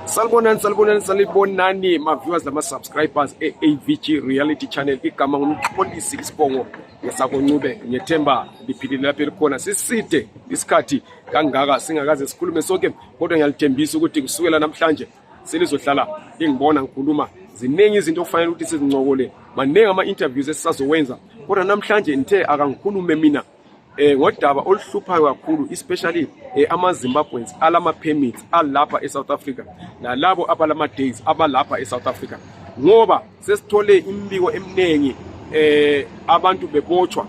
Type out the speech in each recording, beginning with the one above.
Salibonani my viewers lama subscribers AVG reality channel igama ngumxolisi isibongo ngesakoncube ngethemba liphilile lapha elikhona siside isikhathi kangaka singakaze sikhulume sonke kodwa ngiyalithembisa ukuthi kusukela namhlanje selizohlala ngibona ngikhuluma ziningi izinto okufanele ukuthi sizincokole maningi ama interviews esisazowenza kodwa namhlanje ngithe akangikhulume mina ngodaba oluhluphayo kakhulu especially ama-Zimbabweans alama permits alapha eSouth Africa nalabo abalama days abalapha eSouth Africa ngoba sesithole imbiko eminingi abantu bebotshwa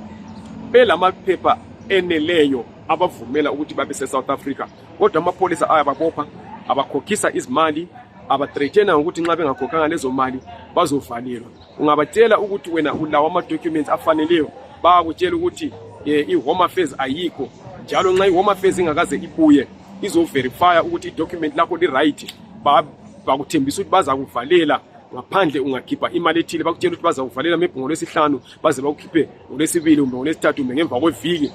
belamaphepha eneleyo abavumela ukuthi babe seSouth Africa kodwa amapolisa ayababopha abakhokhisa izimali abathreatena ukuthi nxa bengakhokhanga lezo mali bazovalelwa ungabatshela ukuthi wena ulawa ama-documents afaneleyo bayakutshela ukuthi i-Home Affairs ayikho njalo nxa i-Home Affairs ingakaze ibuye izoverify ukuthi i-document lakho li-right bakuthembisa ukuthi baza kuvalela ngaphandle ungakhipha imali ethile bakutshela ukuthi baza kuvalela maybe ngolwesihlanu baze bakukhiphe ngolwesibili kumbe ngolwesithathu kumbe ngemva kweviki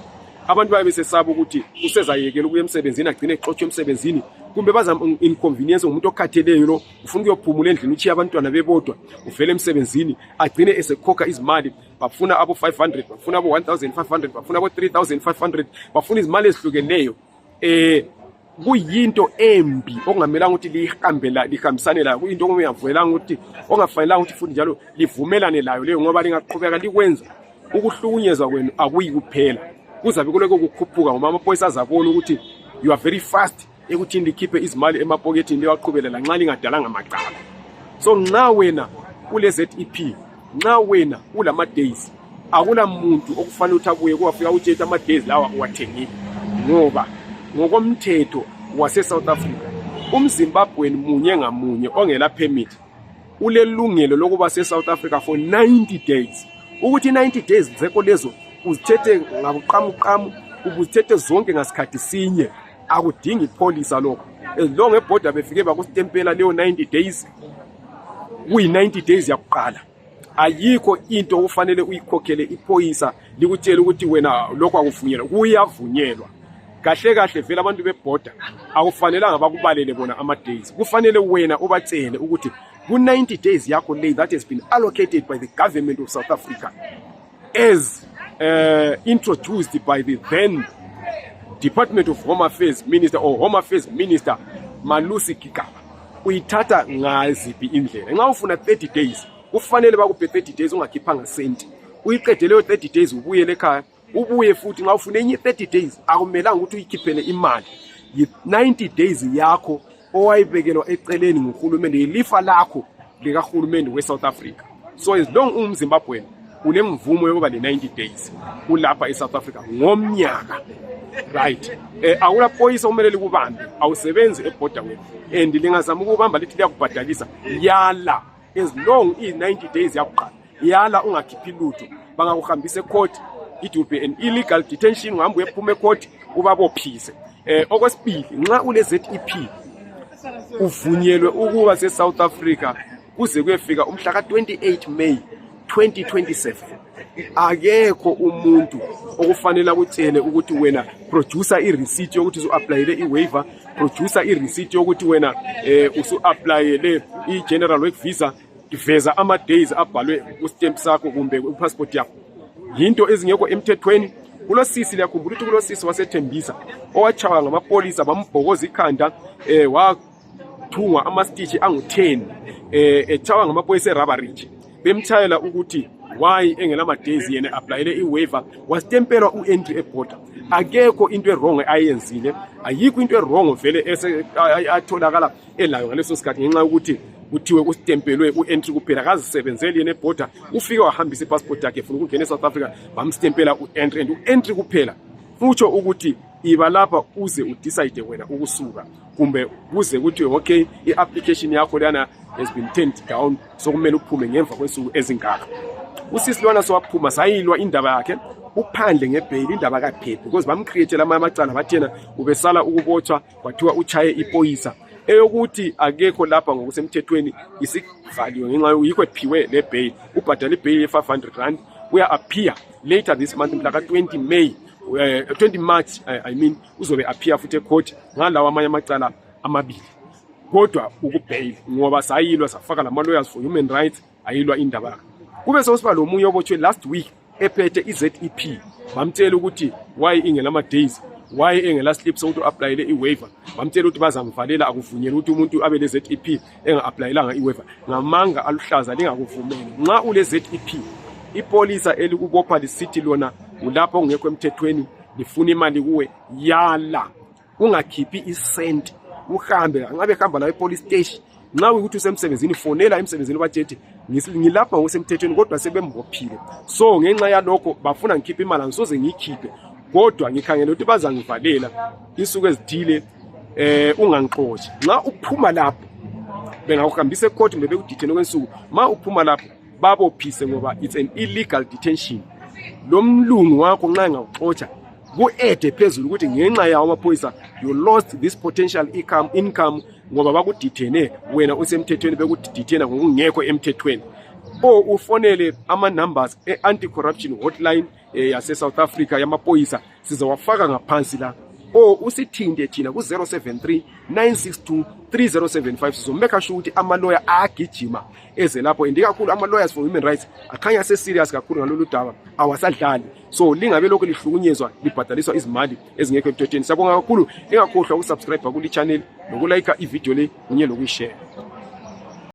abantu baye besesaba ukuthi usezayekela ukuya emsebenzini agcine exotshe emsebenzini kumbe baza inconvenience ngumuntu okhatheleyo lo ufuna ukuyophumula endlini uchiya abantwana bebodwa uvele emsebenzini agcine esekhokha izimali bafuna abo 500 bafuna abo 1500 bafuna abo 3500 bafuna izimali ezihlukeneyo kuyinto embi okungamelanga ukuthi lihambisane layo kuyinto okungavumelanga ukuthi ongafanelanga ukuthi futhi njalo livumelane layo leyo ngoba lingaqhubeka likwenza ukuhlukunyezwa kwenu akuyi kuphela kuzabe kuloko kukhuphuka ngoba amaphoyisa azabona ukuthi you are very fast ekuthini likhiphe izimali emapoketini lewaqhubelela nxa lingadalanga macala so nxa wena ule ZEP nxa wena ulama days akula muntu okufanele ukuthi abuye kwafika uthethe ama days lawa uwathengile ngoba ngokomthetho wase South Africa umZimbabwean munye ngamunye ongela permit ulelungelo lokuba se South Africa for 90 days ukuthi 90 days zeko lezo uzithethe ngabuqamuqamu ubuzithethe zonke ngasikhathi sinye akudingi ipolisa lokho as long eborder befike bakusitempela leyo 90 days kuyi 90 days yakuqala ayikho into okufanele uyikhokhele ipolisa likutshela ukuthi wena lokho akuvunyelwa kuyavunyelwa kahle vela abantu beborder akufanelanga bakubalele bona ama days kufanele wena ubatshele ukuthi ku 90 days yakho le that has been allocated by the government of South Africa as introduced by the then Department of Home Affairs Minister or Home Affairs Minister Malusi Gigaba uyithatha ngaziphi indlela nxa ufuna 30 days kufanele bakuphe 30 days ungakhiphanga senti uyiqedele 30 days ubuyele ekhaya ubuye futhi nxa ufuna enye 30 days akumelanga ukuthi uyikhiphele imali 90 days yakho owayibekelwa eceleni nguhulumende ilifa lakho likahulumende weSouth Africa so as long umZimbabwean unemvumo yokuba le 90 days ulapha eSouth Africa ngomnyaka right awula police okumele likubambe awusebenzi eborder wenu and lingazama ukubamba lithi liyakubhadalisa yala as long i-90 days yakuqala yala ungakhiphi lutho bangakuhambisa ecourt it will be an illegal detention uhambe uyephuma ecourt ubabophise okwesibili nxa ule ZEP uvunyelwe ukuba seSouth Africa kuze kuyefika umhla ka-28 May 2027 akekho umuntu okufanele akutshele ukuthi wena producer i-receipt yokuthi usu-applyele i-waiver producer i-receipt yokuthi wena usu-applyele i-general work visa veza ama-days abhalwe ku-stamp sakho kumbe ku-passport yakho yinto ezingekho emthethweni kulosisi liyakhumbula ukuthi kulosisi wasethembisa owachawa ngamapolisa bambhokoza ikhanda wathungwa ama-stitch angu-10 echawa ngamapolisa e-Rubberidge bemtshayela ukuthi why engelama days yena applyele i-waiver wasitempelwa u-entry eborder akekho into wrong ayenzile ayikho into wrong vele atholakala elayo ngaleso sikhathi ngenxa ukuthi kuthiwe usitempelwe u-entry kuphela akazisebenzeli yena eborder ufike wahambisa i-passport yakhe funa ukungena eSouth Africa bamstempela u-entry and u-entry kuphela futsho ukuthi iba lapha uze udecide wena ukusuka kumbe kuze kuthi okay i-application yakho lana has been turned down sokumele uphume ngemva kwensuku ezingaka usisi lwana sowaphuma sayilwa indaba yakhe uphandle ngebail indaba kaphephe because bamcreate lama amacala bathena ubesala ukubotshwa kwathiwa uchaye ipolisa eyokuthi akekho lapha ngokusemthethweni isikuvaliwe ngenxa yikho ephiwe le bail ubhadala ibail ye 500 rand uya appear later this month mhla ka 20 May 20 March uzobe appear futhi ecourt ngalawa amanye amacala amabili kodwa ukubhail ngoba sayilwa safaka lama lawyers for human rights ayilwa indaba yakhe. Kube sosiba lo munye obotshwe last week ephethe iZEP bamtshela ukuthi why ingelama days, why engela slip so to apply le iwaiver, bamtshela ukuthi bazamvalela akuvunyela ukuthi umuntu abe le ZEP enga-applyelanga iwaiver. Ngamanga aluhlaza lingakuvumeli nxa ule ZEP ipolisa elikubopha lisithi lona ulapho ungekho emthethweni lifuna imali kuwe yala ungakhiphi isenti uhambe ngabe hamba la epolice station. Nxa ukuthi usemsebenzini fonela emsebenzini bajethi ngilapha ngosemthethweni kodwa sebembophile, so ngenxa yalokho bafuna ngikhiphe imali angisoze ngiyikhiphe kodwa ngikhangela ukuthi bazangivalela insuku ezithile ungangixoshi. Nxa uphuma lapho bengakuhambisa ecourt mbe bekudithene kwensuku, ma uphuma lapho babophise ngoba it's an illegal detention. Lo mlungu wakho nxa engawuxotsha ku-ede phezulu ukuthi ngenxa yawo amaphoyisa you lost this potential income ngoba bakudithene wena usemthethweni bekudithena ngokungekho emthethweni. Ufonele ama-numbers e-anti-corruption hotline yase South Africa yamaphoyisa sizawafaka ngaphansi la, usithinte thina ku-073 962 3075 sizomeka sure ukuthi ama-lawyer agijima eze lapho. And kakhulu ama-lawyers for human rights akhanya se-serious kakhulu ngalolu daba, awasadlali. So lingabe lokho lihlukunyezwa libhadaliswa izimali ezingekho emthethweni. Siyabonga kakhulu, ingakhohlwa ukusubscribe kuli channel nokulayika ivideo le kunye lokuyishare.